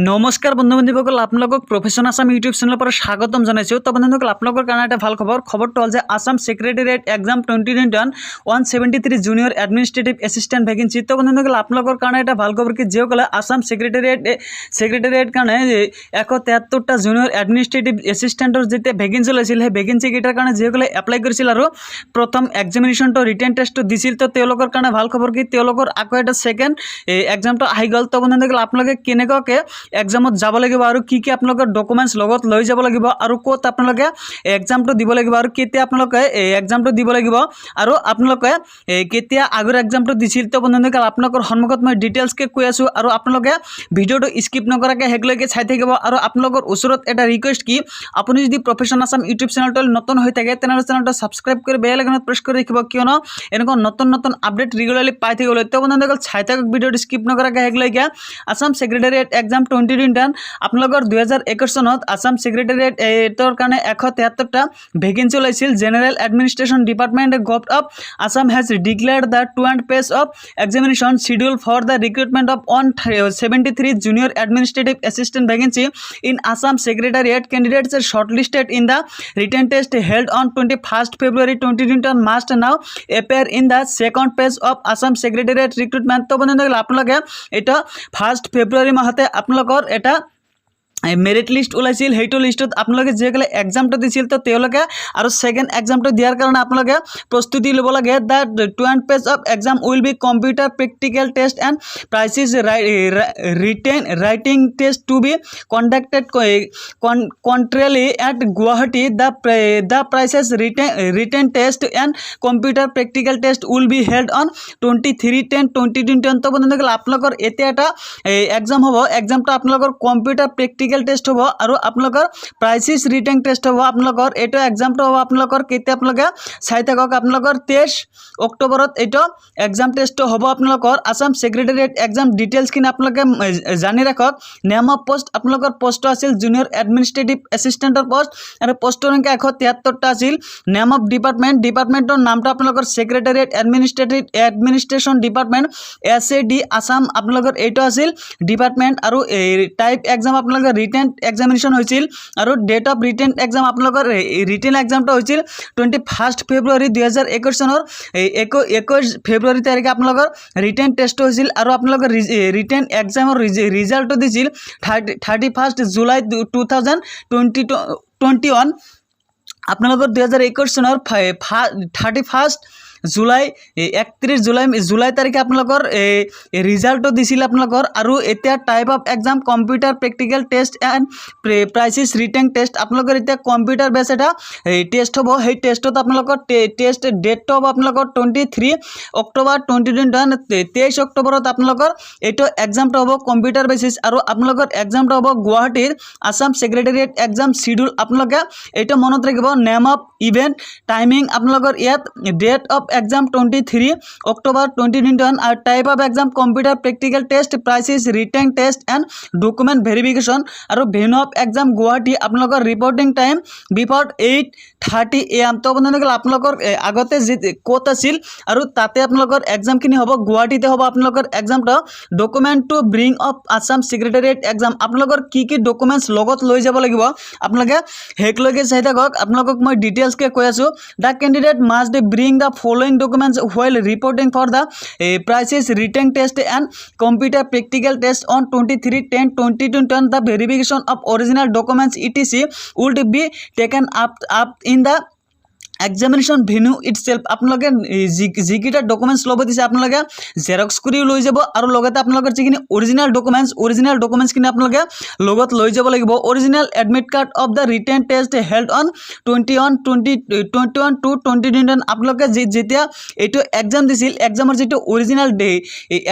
নমস্কাৰ বন্ধু বান্ধৱীসকল, আপোনালোকক প্ৰফেশ্যন আছাম ইউটিউব চেনেলৰ পৰা স্বাগতম জনাইছোঁ। তো বন্ধুসকল, আপোনালোকৰ কাৰণে এটা ভাল খবৰ। খবৰটো হ'ল যে Assam Secretariat exam 2021, 173 junior administrative assistant vacancy। তো বন্ধুসকল, আপোনালোকৰ কাৰণে এটা ভাল খবৰ কি যিসকলে আছাম ছেক্ৰেটেৰিয়েট কাৰণে 173টা জুনিয়ৰ এডমিনিষ্ট্ৰেটিভ এছিষ্টেণ্টৰ যেতিয়া ভেকেঞ্চি ওলাইছিল, সেই ভেকেঞ্চিকেইটাৰ কাৰণে যিসকলে এপ্লাই কৰিছিল আৰু প্ৰথম এক্সামিনেশ্যনটো, ৰিটেন টেষ্টটো দিছিল, তো তেওঁলোকৰ কাৰণে ভাল খবৰ কি তেওঁলোকৰ আকৌ এটা ছেকেণ্ড এক্সামটো আহি গ'ল। তো বন্ধুসকল, আপোনালোকে কেনেকুৱাকৈ এক্সামত যাব লাগিব আৰু কি কি আপোনালোকৰ ডকুমেণ্টছ লগত লৈ যাব লাগিব আৰু ক'ত আপোনালোকে এক্সামটো দিব লাগিব আৰু কেতিয়া আপোনালোকে এই এক্সামটো দিব লাগিব আৰু আপোনালোকে এই কেতিয়া আগৰ এক্সামটো দিছিল, তো বন্ধুসকল, আপোনালোকৰ সন্মুখত মই ডিটেইলছকৈ কৈ আছোঁ আৰু আপোনালোকে ভিডিঅ'টো স্কিপ নকৰাকৈ শেষলৈকে চাই থাকিব। আৰু আপোনালোকৰ ওচৰত এটা ৰিকুৱেষ্ট কি আপুনি যদি প্ৰফেশ্যন আছাম ইউটিউব চেনেলটো নতুন হৈ থাকে, তেনেহ'লে চেনেলটো ছাবস্ক্ৰাইব কৰি বেল আইকনত প্ৰেছ কৰি ৰাখিব, কিয়নো এনেকুৱা নতুন নতুন আপডেট ৰেগুলাৰলি পাই থাকিবলৈ। তো বন্ধুসকল, চাই থাকক ভিডিঅ'টো স্কিপ নকৰাকৈ শেষলৈকে। Assam Secretariat exam 2021, আপোনালোকৰ 2021 চনত আছাম ছেক্ৰেটেৰিয়েটৰ কাৰণে 173টা ভেকেঞ্চি ওলাইছিল। General Administration Department, Govt of Assam has declared the second phase of examination schedule for the recruitment of 173 junior administrative assistant vacancy in Assam Secretariat. Candidates shortlisted in the written test held on 21st February 2021 must now appear in the second phase of Assam Secretariat recruitment. তো বন্ধুসকল, আপোনালোকে এটা first ফেব্ৰুৱাৰী মাহতে আপোনালোকৰ এটা merit list ওলাইছিল। সেইটো লিষ্টত আপোনালোকে যিসকলে এক্সামটো দিছিল, তো তেওঁলোকে আৰু ছেকেণ্ড এক্সামটো দিয়াৰ কাৰণে আপোনালোকে প্ৰস্তুতি ল'ব লাগে। The second phase of exam will be computer practical test and precis written writing test to be conducted concurrently at Guwahati. The precis written test and computer practical test will be held on 23/10/2021. তো বন্ধুসকল, আপোনালোকৰ এতিয়া এটা exam হ'ব। এক্সামটো আপোনালোকৰ computer practical test হ'ব আৰু আপোনালোকৰ প্ৰিচিজ ৰিটেন টেষ্ট হ'ব। আপোনালোকৰ এইটো এক্সামটো হ'ব আপোনালোকৰ কেতিয়া, আপোনালোকে চাই থাকক। আপোনালোকৰ 23 অক্টোবৰত এইটো এক্সাম টেষ্টটো হ'ব। আপোনালোকৰ আছাম ছেক্ৰেটেৰিয়েট এক্সাম ডিটেইলছখিনি আপোনালোকে জানি ৰাখক। নেম অফ পষ্ট, আপোনালোকৰ পষ্টটো আছিল জুনিয়ৰ এডমিনিষ্ট্ৰেটিভ এছিষ্টেণ্টৰ পষ্ট আৰু পষ্টৰ সংখ্যা 173টা আছিল। নেম অফ ডিপাৰ্টমেণ্ট, ডিপাৰ্টমেণ্টৰ নামটো আপোনালোকৰ Secretariat Administration Department, SAD, Assam। আপোনালোকৰ এইটো আছিল ডিপাৰ্টমেণ্ট। আৰু এই টাইপ এক্সাম আপোনালোকৰ ৰিটেন এক্সামিনেশ্যন হৈছিল আৰু ডেট অফ ৰিটেন এক্সাম, আপোনালোকৰ ৰিটেন এক্সামটো হৈছিল 21 ফেব্ৰুৱাৰী 2021 চনৰ। এই 21 ফেব্ৰুৱাৰী তাৰিখে আপোনালোকৰ ৰিটেন টেষ্টটো হৈছিল আৰু আপোনালোকৰ ৰিটেন এক্সামৰ ৰিজাল্টটো দিছিল 31st July 2022 21। আপোনালোকৰ 2021 চনৰ 31 জুলাই, 31 জুলাই জুলাই তাৰিখে আপোনালোকৰ এই ৰিজাল্টটো দিছিল আপোনালোকৰ। আৰু এতিয়া type of exam, computer practical test and precis written test। আপোনালোকৰ এতিয়া কম্পিউটাৰ বেছ এটা এই টেষ্ট হ'ব। সেই টেষ্টত আপোনালোকৰ টেষ্ট ডেটটো হ'ব আপোনালোকৰ 23 October 2021। 23 অক্টোবৰত আপোনালোকৰ এইটো এক্সামটো হ'ব কম্পিউটাৰ বেচিছ আৰু আপোনালোকৰ এক্সামটো হ'ব গুৱাহাটীৰ। আছাম ছেক্ৰেটেৰিয়েট এক্সাম চিডিউল আপোনালোকে এইটো মনত ৰাখিব। নেম অফ ইভেণ্ট, টাইমিং, আপোনালোকৰ ইয়াত date of exam 23 October 2021 আৰু type of exam, computer practical test, precis written test and document verification আৰু ভেনু অফ এক্সাম গুৱাহাটী। আপোনালোকৰ reporting time before 8:30 AM। তো বন্ধুসকল, আপোনালোকৰ আগতে যি ক'ত আছিল আৰু তাতে আপোনালোকৰ এক্সামখিনি হ'ব, গুৱাহাটীতে হ'ব আপোনালোকৰ এক্সামটো। Document to bring of Assam Secretariat exam, আপোনালোকৰ কি কি ডকুমেণ্টছ লগত লৈ যাব লাগিব, আপোনালোকে শেষলৈকে চাই থাকক। আপোনালোকক মই ডিটেইলছকৈ কৈ আছোঁ। The candidate must bring the following documents while reporting for the precis written test and computer practical test on 23/10/2021. The verification of original documents, etc., would be taken up in the examination venue itself. আপোনালোকে এই যিকেইটা documents ল'ব দিছে, আপোনালোকে Xerox কৰিও লৈ যাব আৰু লগতে আপোনালোকৰ যিখিনি অৰিজিনেল ডকুমেণ্টছ, অৰিজিনেল ডকুমেণ্টছখিনি আপোনালোকে লগত লৈ যাব লাগিব। Original admit card of the written test held on 21 20 21/2/2021। আপোনালোকে যেতিয়া এইটো এক্সাম দিছিল, এক্সামৰ যিটো অৰিজিনেল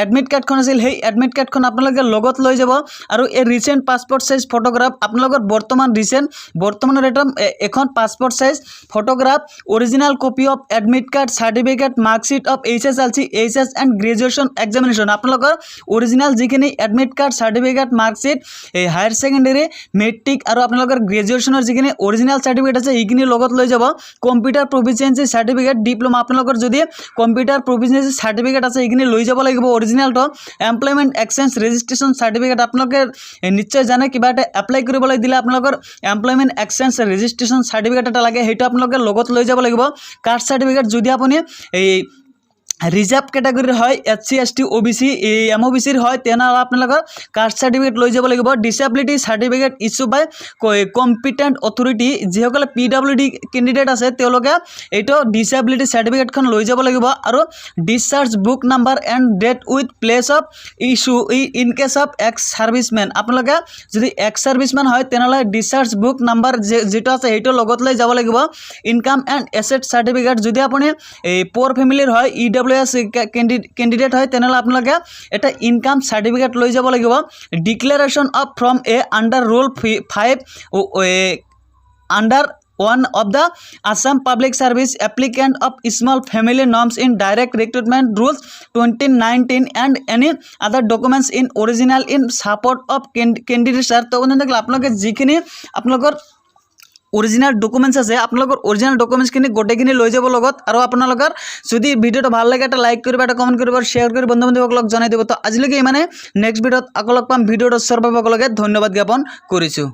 এডমিট কাৰ্ডখন আছিল, সেই এডমিট কাৰ্ডখন আপোনালোকে লগত লৈ যাব। আৰু এই ৰিচেণ্ট পাছপৰ্ট চাইজ ফটোগ্ৰাফ, আপোনালোকৰ বৰ্তমান ৰিচেণ্ট বৰ্তমানৰ এটা এখন passport size photograph. Original copy of admit card, certificate, marksheet of HSLC, HS and graduation examination. আপোনালোকৰ অৰিজিনেল যিখিনি এডমিট কাৰ্ড, চাৰ্টিফিকেট, মাৰ্কশ্বিট, এই হায়াৰ ছেকেণ্ডেৰী, মেট্ৰিক আৰু আপোনালোকৰ গ্ৰেজুৱেশ্যনৰ যিখিনি অৰিজিনেল চাৰ্টিফিকেট আছে, সেইখিনি লগত লৈ যাব। কম্পিউটাৰ প্ৰফিচিয়েঞ্চি চাৰ্টিফিকেট, ডিপ্ল'মা, আপোনালোকৰ যদি কম্পিউটাৰ প্ৰফিচিয়েঞ্চি চাৰ্টিফিকেট আছে, সেইখিনি লৈ যাব লাগিব অৰিজিনেলটো। এমপ্লয়মেণ্ট এক্সচেঞ্জ ৰেজিষ্ট্ৰেশ্যন চাৰ্টিফিকেট, আপোনালোকে নিশ্চয় জানে, কিবা এটা এপ্লাই কৰিবলৈ দিলে আপোনালোকৰ এমপ্লয়মেণ্ট এক্সচেঞ্জ ৰেজিষ্ট্ৰেশ্যন চাৰ্টিফিকেট এটা লাগে, সেইটো আপোনালোকে লগত লৈ যাব লাগিব। কাষ্ট চাৰ্টিফিকেট, যদি আপুনি এই ৰিজাৰ্ভ কেটেগৰীৰ হয়, এছ চি, এছ টি, অ' বি চি, এই এম অ' বি চিৰ হয়, তেনেহ'লে আপোনালোকৰ কাষ্ট চাৰ্টিফিকেট লৈ যাব লাগিব। Disability certificate issue by competent authority, যিসকলে পি ডাব্লিউ ডি কেণ্ডিডেট আছে, তেওঁলোকে এইটো ডিচেবিলিটি চাৰ্টিফিকেটখন লৈ যাব লাগিব। আৰু discharge book number and date with place of issue in case of ex servicemen. আপোনালোকে যদি এক্স ছাৰ্ভিচমেন হয়, তেনেহ'লে ডিচাৰ্জ বুক নাম্বাৰ যিটো আছে, সেইটো লগত লৈ যাব লাগিব। ইনকাম এণ্ড এছেট চাৰ্টিফিকেট, যদি আপুনি এই প'ৰ ফেমিলিৰ হয়, ইডাব্লিউ এছ কেণ্ডিডেট হয়, তেনেহ'লে আপোনালোকে এটা ইনকাম চাৰ্টিফিকেট লৈ যাব লাগিব। Declaration of form A under rule 5 under 1 of the Assam Public Service applicant of small family norms in direct recruitment rules 2019 and any other documents in original in support of candidature. তো বন্ধুসকল, আপোনালোকে যিখিনি আপোনালোকৰ original documents আছে, আপোনালোকৰ original ডকুমেণ্টছখিনি গোটেইখিনি লৈ যাব লগত। আৰু আপোনালোকৰ যদি ভিডিঅ'টো ভাল লাগে, এটা লাইক কৰিব, এটা কমেণ্ট কৰিব আৰু শ্বেয়াৰ কৰি বন্ধু বান্ধৱীসকলক জনাই দিব। তো আজিলৈকে ইমানে। নেক্সট ভিডিঅ'ত আকৌ লগ পাম। ভিডিঅ'টো চোৱাৰ বাবে সকলোকে ধন্যবাদ জ্ঞাপন কৰিছোঁ।